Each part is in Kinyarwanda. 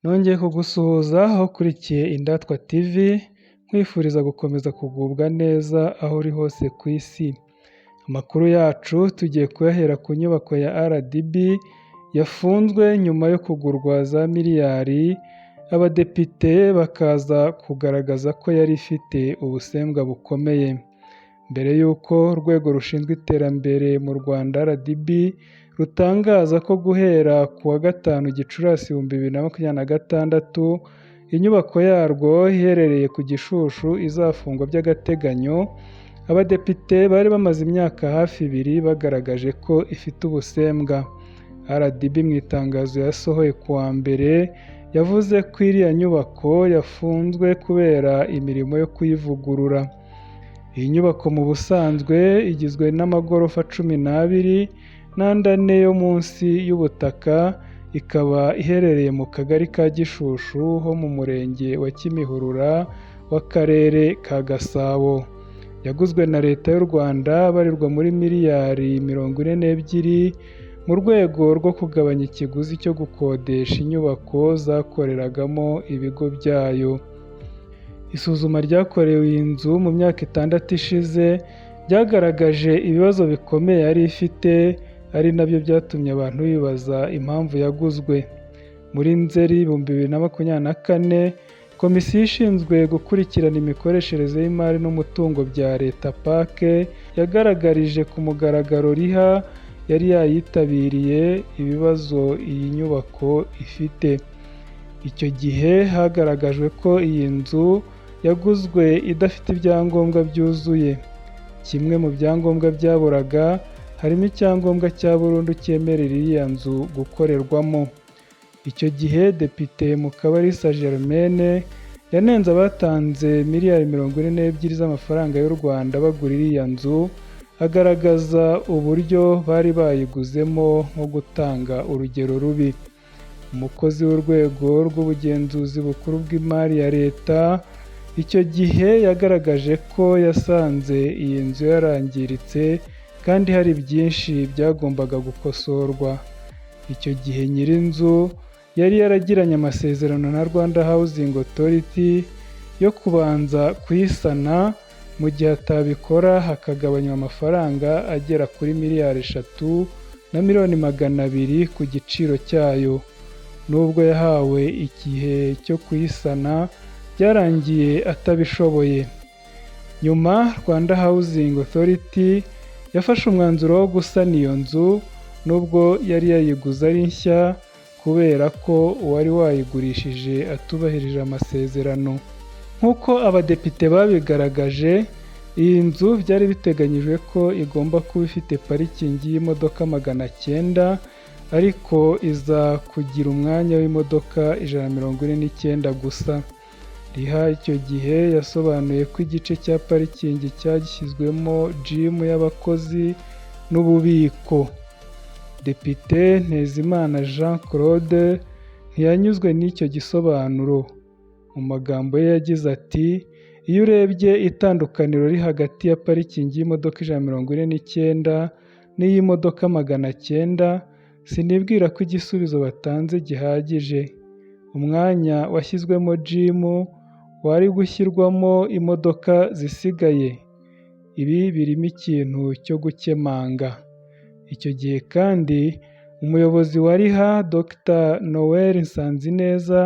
Nongeye kugusuhuza aho ukurikiye Indatwa TV, nkwifuriza gukomeza kugubwa neza aho uri hose ku isi. Amakuru yacu tugiye kuyahera ku nyubako ya RDB yafunzwe nyuma yo kugurwa za miliyari, abadepite bakaza kugaragaza ko yari ifite ubusembwa bukomeye. Mbere y'uko Urwego rushinzwe iterambere mu Rwanda RDB rutangaza ko guhera ku wa 5 Gicurasi 2026, inyubako yarwo iherereye ku Gishushu izafungwa by'agateganyo, abadepite bari bamaze imyaka hafi ibiri bagaragaje ko ifite ubusembwa. RDB mu itangazo yasohoye ku wa Mbere, yavuze ko iriya nyubako yafunzwe kubera imirimo yo kuyivugurura. Iyi nyubako mu busanzwe igizwe n'amagorofa 12 n'andi ane yo munsi y'ubutaka, ikaba iherereye mu kagari ka Gishushu ho mu murenge wa Kimihurura w'akarere ka Gasabo. Yaguzwe na Leta y'u Rwanda abarirwa muri miliyari 42 mu rwego rwo kugabanya ikiguzi cyo gukodesha inyubako zakoreragamo ibigo byayo. Isuzuma ryakorewe iyi nzu mu myaka 6 ishize ryagaragaje ibibazo bikomeye yari ifite, ari nabyo byatumye abantu bibaza impamvu yaguzwe. Muri Nzeri 2024, Komisiyo ishinzwe gukurikirana imikoreshereze y'imari n'umutungo bya Leta PAC yagaragarije ku mugaragaro RIHA yari yayitabiriye ibibazo iyi nyubako ifite. Icyo gihe hagaragajwe ko iyi nzu yaguzwe idafite ibyangombwa byuzuye. Kimwe mu byangombwa byaburaga harimo icyangombwa cya burundu cyemerera iriya nzu gukorerwamo. Icyo gihe Depite Mukabalisa Germaine yanenze abatanze miliyari 42 z'amafaranga y'u Rwanda bagura iriya nzu, agaragaza uburyo bari bayiguzemo nko gutanga urugero rubi. Umukozi w'Urwego rw'Ubugenzuzi Bukuru bw'Imari ya Leta icyo gihe yagaragaje ko yasanze iyi nzu yarangiritse kandi hari byinshi byagombaga gukosorwa. Icyo gihe nyir'inzu yari yaragiranye amasezerano na Rwanda Housing Authority yo kubanza kuyisana, mu gihe atabikora hakagabanywa amafaranga agera kuri miliyari 3 na miliyoni 200 ku giciro cyayo. Nubwo yahawe igihe cyo kuyisana, byarangiye atabishoboye. Nyuma Rwanda Housing Authority yafashe umwanzuro wo gusana iyo nzu nubwo yari yayiguze ari nshya, kubera ko uwari wayigurishije atubahirije amasezerano. Nk'uko abadepite babigaragaje, iyi nzu byari biteganyijwe ko igomba kuba ifite parikingi y'imodoka 900, ariko iza kugira umwanya w'imodoka 149 gusa. RIHA icyo gihe yasobanuye ko igice cya parikingi cyashyizwemo jimu y'abakozi n'ububiko. Depite Ntezimana Jean Claude ntiyanyuzwe n'icyo gisobanuro. Mu magambo ye yagize ati: "Iyo urebye itandukaniro riri hagati ya parikingi y'imodoka 149 n'iy'imodoka 900, sinibwira ko igisubizo batanze gihagije. Umwanya washyizwemo jimu wari gushyirwamo imodoka zisigaye. Ibi birimo ikintu cyo gukemanga." Icyo gihe kandi umuyobozi wa RIHA Dr Noel Nsanzineza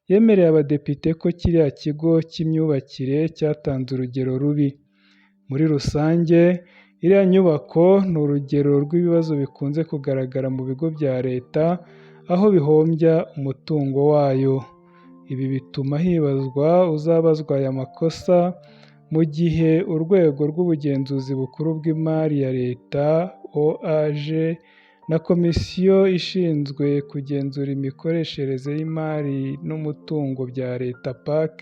yemereye abadepite ko kiriya kigo cy'imyubakire cyatanze urugero rubi. Muri rusange, iriya nyubako ni urugero rw'ibibazo bikunze kugaragara mu bigo bya Leta, aho bihombya umutungo wayo. Ibi bituma hibazwa uzabazwa aya makosa, mu gihe Urwego rw'Ubugenzuzi Bukuru bw'Imari ya Leta OAG na Komisiyo ishinzwe kugenzura imikoreshereze y'imari n'umutungo bya Leta PAC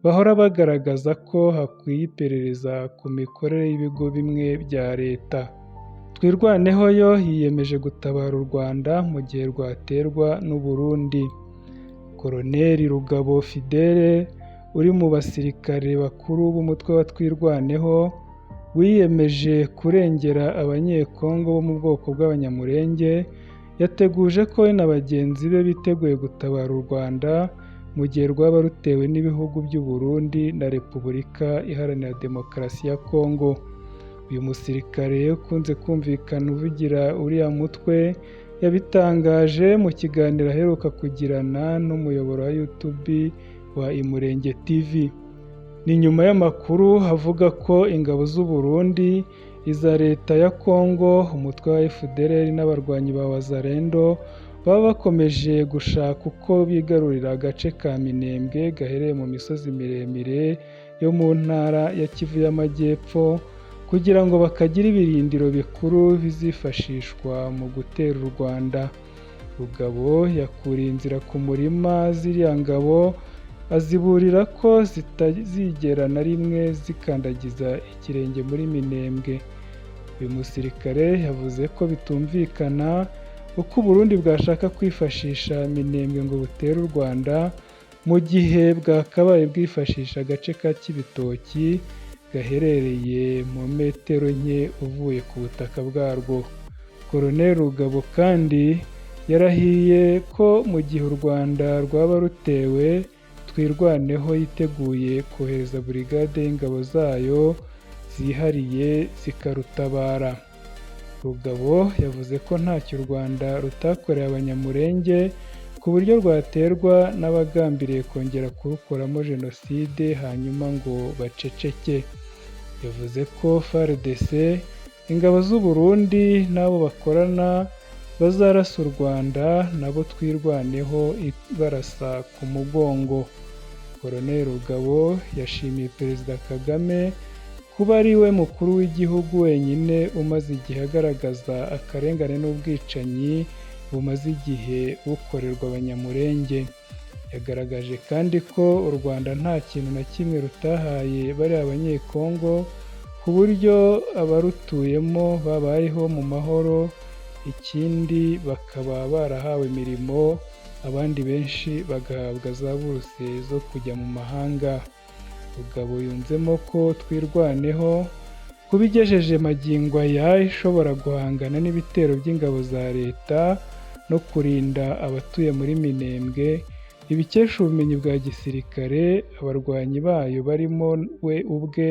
bahora bagaragaza ko hakwiye iperereza ku mikorere y'ibigo bimwe bya Leta. Twirwaneho yo yiyemeje gutabara u Rwanda mu gihe rwaterwa n'u Burundi. Koloneli Rugabo Fidele uri mu basirikare bakuru b'umutwe wa Twirwaneho wiyemeje kurengera Abanyekongo bo mu bwoko bw'Abanyamulenge, yateguje ko we na bagenzi be biteguye gutabara u Rwanda mu gihe rwaba rutewe n'ibihugu by'u Burundi na Repubulika Iharanira Demokarasi ya Kongo. Uyu musirikare ukunze kumvikana uvugira uriya mutwe yabitangaje mu kiganiro aheruka kugirana n'umuyoboro wa YouTube wa Imurenge TV. Ni nyuma y'amakuru avuga ko ingabo z'u Burundi, iza Leta ya Kongo, umutwe wa FDLR n'abarwanyi ba Wazalendo baba bakomeje gushaka uko bigarurira agace ka Minembwe gaherereye mu misozi miremire yo mu ntara ya Kivu y'Amajyepfo kugira ngo bakagire ibirindiro bikuru bizifashishwa mu gutera u Rwanda. Rugabo yakuriye inzira ku murima ziriya ngabo aziburira ko zitazigera na rimwe zikandagiza ikirenge muri Minembwe. Uyu musirikare yavuze ko bitumvikana uko u Burundi bwashaka kwifashisha Minembwe ngo butere u Rwanda mu gihe bwakabaye bwifashisha agace ka Kibitoki gaherereye mu metero nke uvuye ku butaka bwarwo. Colonel Rugabo kandi yarahiye ko mu gihe u Rwanda rwaba rutewe Twirwaneho yiteguye kohereza burigade y'ingabo zayo zihariye zikarutabara. Rugabo yavuze ko ntacyo u Rwanda rutakoreye Abanyamulenge ku buryo rwaterwa n'abagambiriye kongera kurukoramo jenoside hanyuma ngo baceceke. Yavuze ko FARDC, ingabo z'u Burundi n'abo bakorana bazarasa u Rwanda nabo Twirwaneho ibarasa ku mugongo. Colonel Rugabo yashimiye Perezida Kagame kuba ari we mukuru w'igihugu wenyine umaze igihe agaragaza akarengane n'ubwicanyi bumaze igihe bukorerwa Abanyamulenge. Yagaragaje kandi ko u Rwanda nta kintu na kimwe rutahaye bariya Banyekongo ku buryo abarutuyemo babayeho mu mahoro, ikindi bakaba barahawe imirimo, abandi benshi bagahabwa za buruse zo kujya mu mahanga. Rugabo yunzemo ko Twirwaneho kuba igejeje magingo aya ishobora guhangana n'ibitero by'ingabo za Leta no kurinda abatuye muri Minembwe, ibikesha ubumenyi bwa gisirikare abarwanyi bayo barimo we ubwe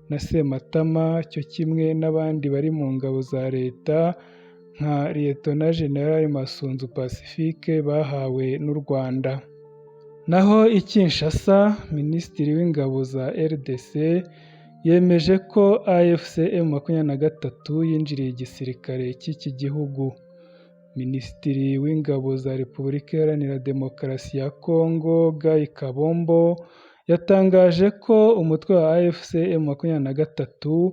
na Sematama cyo kimwe n'abandi bari mu ngabo za Leta nka Lieutenant General Masunzu Pacifique bahawe n'u Rwanda. Naho i Kinshasa, Minisitiri w'Ingabo za RDC yemeje ko AFC M23 yinjiriye igisirikare cy'iki gihugu. Minisitiri w'Ingabo za Repubulika Iharanira Demokarasi ya Congo, Guy Kabombo, yatangaje ko umutwe wa AFC M23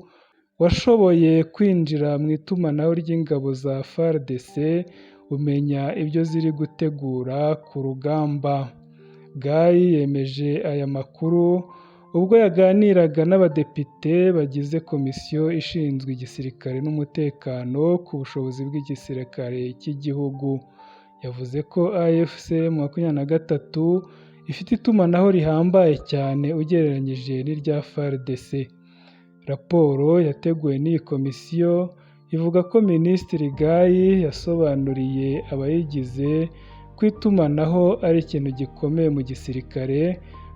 washoboye kwinjira mu itumanaho ry'ingabo za FARDC umenya ibyo ziri gutegura ku rugamba. Guy yemeje aya makuru ubwo yaganiraga n'abadepite bagize komisiyo ishinzwe igisirikare n'umutekano ku bushobozi bw'igisirikare cy'igihugu. Yavuze ko AFC 23 ifite itumanaho rihambaye cyane ugereranyije n'irya FARDC. Raporo yateguwe n'iyi komisiyo ivuga ko Minisitiri Guy yasobanuriye abayigize ko itumanaho ari ikintu gikomeye mu gisirikare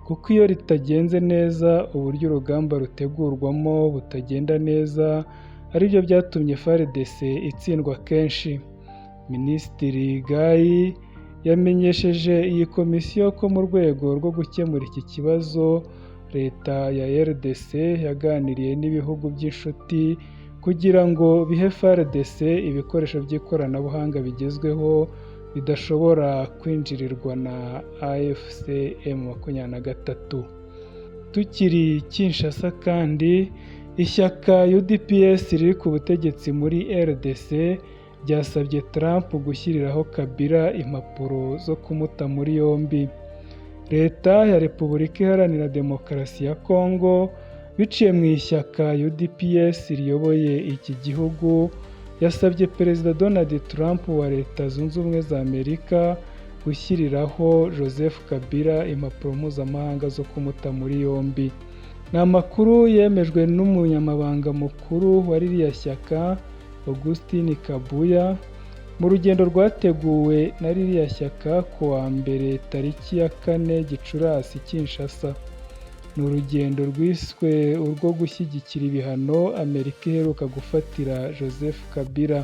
kuko iyo ritagenze neza uburyo urugamba rutegurwamo butagenda neza, aribyo byatumye FARDC itsindwa kenshi. Minisitiri Guy yamenyesheje iyi komisiyo ko mu rwego rwo gukemura iki kibazo Leta ya RDC yaganiriye n'ibihugu by'inshuti kugira ngo bihe FARDC ibikoresho by'ikoranabuhanga bigezweho bidashobora kwinjirirwa na AFC M23. Tukiri Kinshasa kandi, ishyaka UDPS riri ku butegetsi muri RDC ryasabye Trump gushyiriraho Kabila impapuro zo kumuta muri yombi. Leta ya Repubulika Iharanira Demokarasi ya Congo biciye mu ishyaka UDPS riyoboye iki gihugu, yasabye Perezida Donald Trump wa Leta Zunze Ubumwe za Amerika gushyiriraho Joseph Kabila impapuro mpuzamahanga zo kumuta muri yombi. Ni amakuru yemejwe n'umunyamabanga mukuru wa ririya shyaka Augustin Kabuya. Mu rugendo rwateguwe na ririya shyaka ku wa mbere tariki ya 4 Gicurasi Kinshasa. Ni urugendo rwiswe urwo gushyigikira ibihano Amerika iheruka gufatira Joseph Kabila.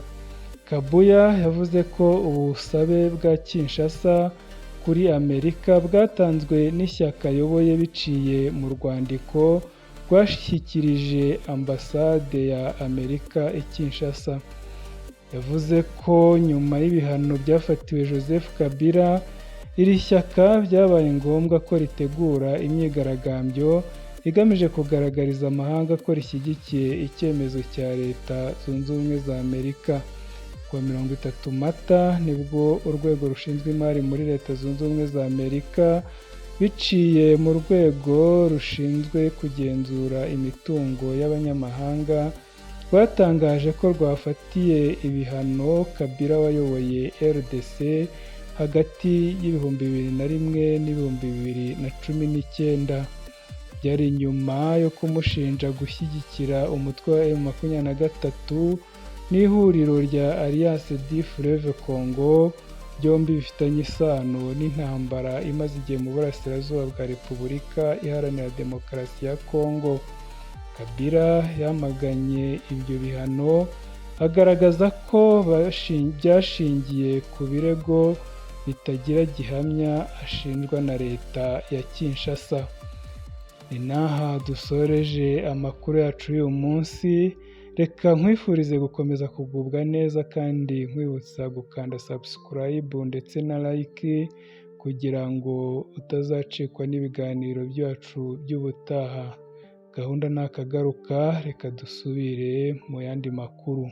Kabuya yavuze ko ubusabe bwa Kinshasa kuri Amerika bwatanzwe n'ishyaka ayoboye biciye mu rwandiko rwashyikirije ambasade ya Amerika i Kinshasa. Yavuze ko nyuma y'ibihano byafatiwe Joseph Kabila, iri shyaka byabaye ngombwa ko ritegura imyigaragambyo igamije kugaragariza amahanga ko rishyigikiye icyemezo cya Leta Zunze Ubumwe za Amerika. Kuwa 30 Mata nibwo urwego rushinzwe imari muri Leta Zunze Ubumwe za Amerika biciye mu rwego rushinzwe kugenzura imitungo y'abanyamahanga rwatangaje ko rwafatiye ibihano Kabila wayoboye RDC hagati y'2001 n'2019. Byari nyuma yo kumushinja gushyigikira umutwe wa M23 n'ihuriro rya Alliance du Fleuve Congo, byombi bifitanye isano n'intambara imaze igihe mu burasirazuba bwa Repubulika Iharanira Demokarasi ya Congo. Kabila yamaganye ibyo bihano agaragaza ko byashingiye ku birego bitagira gihamya ashinjwa na Leta ya Kinshasa. Ni n'aha dusoreje amakuru yacu y'uyu munsi, reka nkwifurize gukomeza kugubwa neza kandi nkwibutsa gukanda subscribe ndetse na like kugira ngo utazacikwa n'ibiganiro byacu by'ubutaha. Gahunda ni akagaruka, reka dusubire mu yandi makuru.